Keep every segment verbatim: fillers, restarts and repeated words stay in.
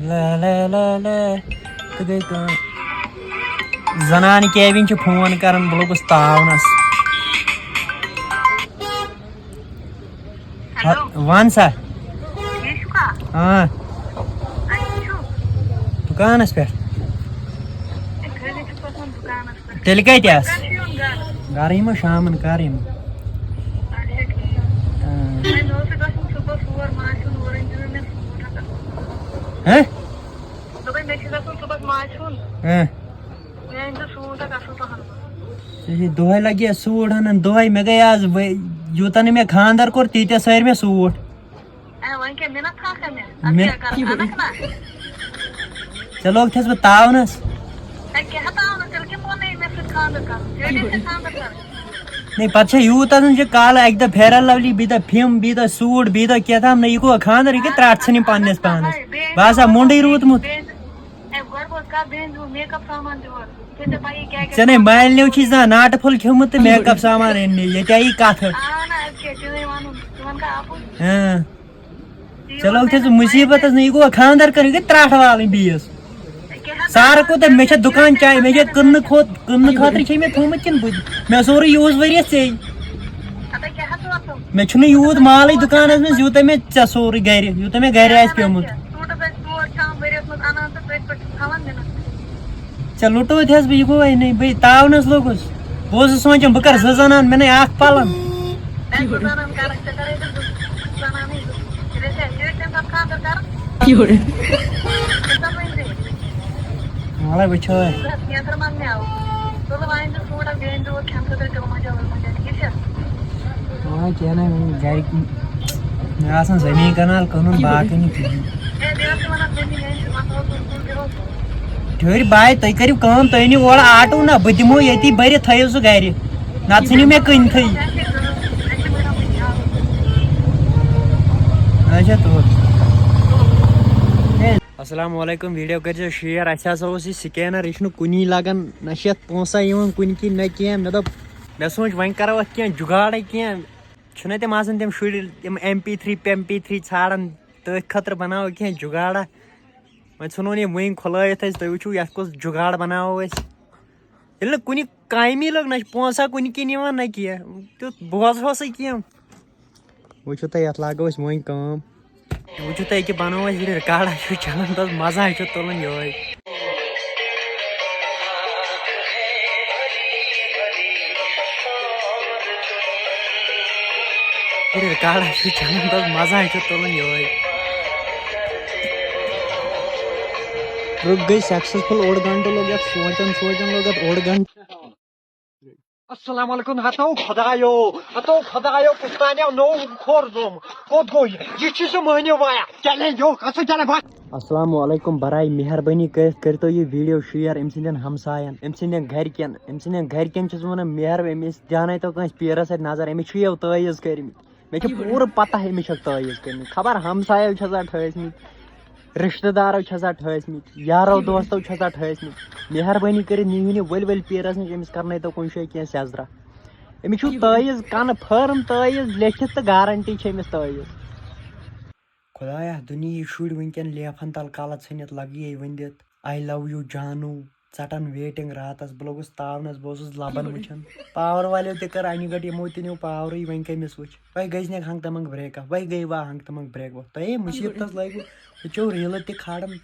لا لا لا لا، تہٕ گٔے کٲم۔ زنانہٕ کیبِن چھِ فون کران، بہٕ لوٚگُس تاونس۔ ہیلو۔ وَن سا۔ ٹھیٖک چھُکھا؟ آ۔ اَتہِ چھُ۔ دُکانَس پٮ۪ٹھ۔ ہے، خٲلی چھُس آسان دُکانَس پٮ۪ٹھ۔ تیٚلہِ کَتہِ آس؟ کَر چھُ یُن گَرٕ؟ گَرٕ یِمو شامَن، کَر یِمو؟ اچھا، ٹھیٖک۔ آ۔ وۄنۍ مےٚ اوس یہِ گژھُن صُبحَس ہور، ماسہِ ہُنٛد اورٕ أنۍ زیو مےٚ سوٗٹ اَکھ اَصٕل پَہَن۔ ہہ؟ دوٚپمَے مےٚ چھُ گژھُن صُبحَس ماسہِ ہُنٛد۔ ہہ۔ مےٚ أنۍ زِ سوٗٹ اَکھ اَصٕل پَہَن۔ ژےٚ چھے دۄہَے لَگہِ سوٗٹ اَنان، دۄہَے۔ مےٚ گٔے آز وۄنۍ، یوٗتاہ نہٕ مےٚ خانٛدَر کوٚر، تیٖتیٛاہ سٲرۍ مےٚ سوٗٹ۔ اے، وۄنۍ کیٛاہ مِنَت تھاکھا مےٚ؟ اَدٕ مےٚ کیٛاہ کَرٕ؟ اَنَکھ نا۔ ژےٚ لوگتھَس بہٕ تاونَس۔ اے، کیٛاہ تاونَس؟ تیٚلہِ کٔمۍ ووٚننَے مےٚ سۭتۍ خانٛدَر کَرُن؟ ژےٚ ٲسۍ ژےٚ خانٛدَر کَرُن۔ نہ، پَتہٕ چھےٚ یوٗت آسان، چھِ کالہٕ اَکہِ دۄہ Fair and Lovely، بیٚیہِ دۄہ فِم، بیٚیہِ دۄہ سوٗٹ، بیٚیہِ دۄہ کیٛاہ تام۔ نہ، یہِ گوٚو خانٛدر، یہِ کیٛاہ ترٛٹھ ژھٕنٕنۍ پنٛنِس پانَس؟ بہٕ آسہٕ ہا موٚنٛڈٕے روٗدمُت۔ بیٚیہِ دۄہ، اے، گۄڈٕ گوٚو کَتھ، بیٚیہِ دِمو make up سامان تہِ اورٕ۔ ژےٚ ژےٚ پَیی کیٛاہ کیٛاہ ژےٚ نے سامان مالنیو چھُے زانٛہہ ناٹہٕ پھوٚل کھیوٚمُت تہٕ make up سامان أنۍ نہٕ۔ ییٚتہِ آیی کَتھٕ۔ آ، نہ، اَدٕ کیٛاہ، تِمَے وَنُن۔ ژٕ وَن کَتھ اَپُز؟ ہاں۔ چلو، تھٲیزِ مُصیٖبتَس نہٕ، یہِ گوٚو خانٛدر کَرُن، یہِ گٔے ترٛٹھ والٕنۍ بیٚیِس۔ سارٕ کوٗتاہ، مےٚ چھےٚ دُکان چاے، مےٚ چھےٚ کٕننہٕ کھۄت-، کٕننہٕ خٲطرٕ چھے مےٚ تھوٚومُت کِنہٕ بہٕ دِ-، مےٚ سورُے یوٗز ؤریَس ژےٚ۔ مےٚ چھُنہٕ یوٗت مال یہِ دُکانَس منٛز، یوٗتاہ مےٚ ژےٚ سورُے گَرِ، یوٗتاہ مےٚ گَرِ آسہِ پیوٚمُت۔ ژےٚ لُٹووُتھ حظ بہٕ، یہِ گوٚو وۄنۍ نٔے، بہٕ تاونَس لوٚگُس۔ بہٕ اوسُس سونٛچان، بہٕ کَرٕ زٕ زنان، مےٚ نَے اَکھ پَلَن۔ وَلَے وٕچھو۔ وۄنۍ کینٛہہ نہ، وۄنۍ گَرِکۍ مےٚ آسان زٔمیٖن کَنال کٕنُن، باقٕے نہٕ کِہیٖنۍ۔ ٹھٔہرۍ باے، تُہۍ کٔرِو کٲم، تُہۍ أنِو اورٕ آٹوٗ نہ، بہٕ دِمو ییٚتی بٔرِتھ، تھٲیِو سُہ گَرِ، نَتہٕ ژھٕنِو مےٚ کٕنتھٕے۔ اچھا، تو۔ السلام علیکم، ویٖڈیو کٔرۍزیو share۔ اَسہِ ہسا اوس یہِ scanner، یہِ چھُنہٕ کُنی لَگان، نہ چھِ یَتھ پونٛسہ یِوان کُنہِ کِنۍ نہ کینٛہہ۔ مےٚ دوٚپ، مےٚ سوٗنٛچ وۄنۍ کَرو اَتھ کینٛہہ جُگاڑے کینٛہہ۔ چھُنہ تِم آسان تِم شُرۍ، تِم M P three, پیم P three ژھانڈان، تٔتھۍ خٲطرٕ بناوو کینٛہہ جُگاڑا۔ وۄنۍ ژھٕنون یہِ وٕنۍ کھُلٲیِتھ أسۍ، تُہۍ وٕچھِو یَتھ کُس جُگاڑ بناوو أسۍ۔ ییٚلہِ نہٕ کُنہِ کامہِ لوٚگ، نہ چھِ پونٛسہ کُنہِ کِنۍ یِوان، نہ کینٛہہ، تیُتھ بوزہوسٕے کینٛہہ۔ وٕچھِو تُہۍ، یَتھ لاگو أسۍ وۄنۍ کٲم۔ وٕچھِو تُہۍ، ییٚکیٛاہ بَنوو اَسہِ یہِ ریکارڈ، اَسہِ چھُ چَلان تَتھ مَزٕ، اَسہِ چھُ تُلان یِہوٚے۔ یہِ ریکارڈ، اَسہِ چھُ چَلان تَتھ مَزٕ، اَسہِ چھُ تُلان یِہوٚے۔ ٹرٛپ گٔے سکسیسفُل، اوٚڑ گھنٹہٕ لوٚگ یَتھ سونٛچان سونٛچان، لوٚگ یَتھ اوٚڑ گھنٹہٕ۔ السلام علیکم، ہتو خدایو، ہتو خدایو، پُشتانیو نوٚو کھور زوم۔ کوٚت گوٚو یہِ؟ یہِ چھُ سُہ مٔہنیو وایا۔ چلینج یو، کسُ چلینج؟ السلام علیکم، برائے مہربٲنی کٔرِتھ کٔرۍتو یہِ ویٖڈیو share أمۍ سٕنٛدٮ۪ن ہمساین، أمۍ سٕنٛدٮ۪ن گرِکٮ۪ن، أمۍ سٕنٛدٮ۪ن گرِکٮ۪ن چھُس بہٕ ونان، مہربٲنی، أمِس دیانٲیتو کٲنٛسہِ پیٖرس سۭتۍ نظر، أمِس چھُ یِیو تٲویٖز کٔرمٕتۍ۔ مےٚ چھِ پوٗرٕ پتہ أمِس چھکھ تٲویٖز کٔرمٕتۍ، خبر ہمسایو چھسا ٹھٲسۍ مٕتۍ، رشتہٕ دارو چھسا ٹھٲسۍ مٕتۍ، یارو دوستو چھسا ٹھٲسۍ مٕتۍ۔ مہربٲنی کٔرِتھ نِہِو یہِ ؤلۍ ؤلۍ پیٖرس نِش، أمِس کرنٲیتو کُنہِ جایہِ کینٛہہ سیزرا۔ أمِس چھُ تٲویٖز، کنفٲرم تٲویٖز لیکھِتھ تہٕ گارنٹی چھِ أمِس تٲویٖز۔ خدایا، دُنیہٕکۍ شُرۍ وٕنکٮ۪ن لیفن تل کلہٕ ژھٕنِتھ لگیے ؤنِتھ، "I love you جانو"، ژٹان waiting راتس۔ بہٕ لوٚگُس تاونس، بہٕ اوسُس لبن وٕچھان۔ پاور والیو تہِ کٔر انہِ گٔٹ، یِمو تہِ نیوٗ پاورٕے، وۄنۍ کٔمِس وٕچھ؟ وۄنۍ گٔژھۍ نہٕ ہنٛگ تہٕ منٛگ break up، وۄنۍ گٔے وا ہنٛگ تہٕ منٛگ break up؟ تۄہے مُصیبتس لٲگِو، وٕچھو ریٖلہٕ تہِ کھالان،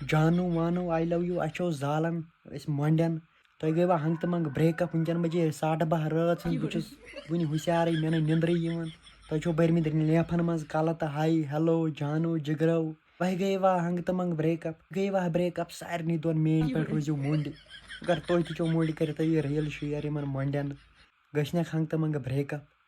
جانو وانو، I love you، اَسہِ چھو زالان، أسۍ مۄنڈن۔ تۄہہِ گٔیوا ہنٛگ تہٕ منٛگ break up؟ وٕنکٮ۪ن بجے ساڑٕ باہ رٲژ ہٕنٛز، بہٕ چھُس وُنہِ ہُشارٕے، مےٚ نہٕ نیٚنٛدرٕے یِوان۔ تۄہہِ چھو بٔرمٕتۍ لیفن منٛز کلہٕ تہٕ hi، hello، جانو، جگرو۔ وۄنۍ گٔیوا ہنٛگ تہٕ منٛگ break up؟ گٔیوا break up؟ سارنٕے دۄن میٲنۍ پٲٹھۍ روٗزِو مۄنڈِ۔ اگر تۄہہِ تہِ چھو مۄنڈِ، کٔرِو تُہۍ یہِ reel share یِمن مۄنڈٮ۪ن۔ گٔژھۍ نہٕ ہنٛگ تہٕ منٛگ break up۔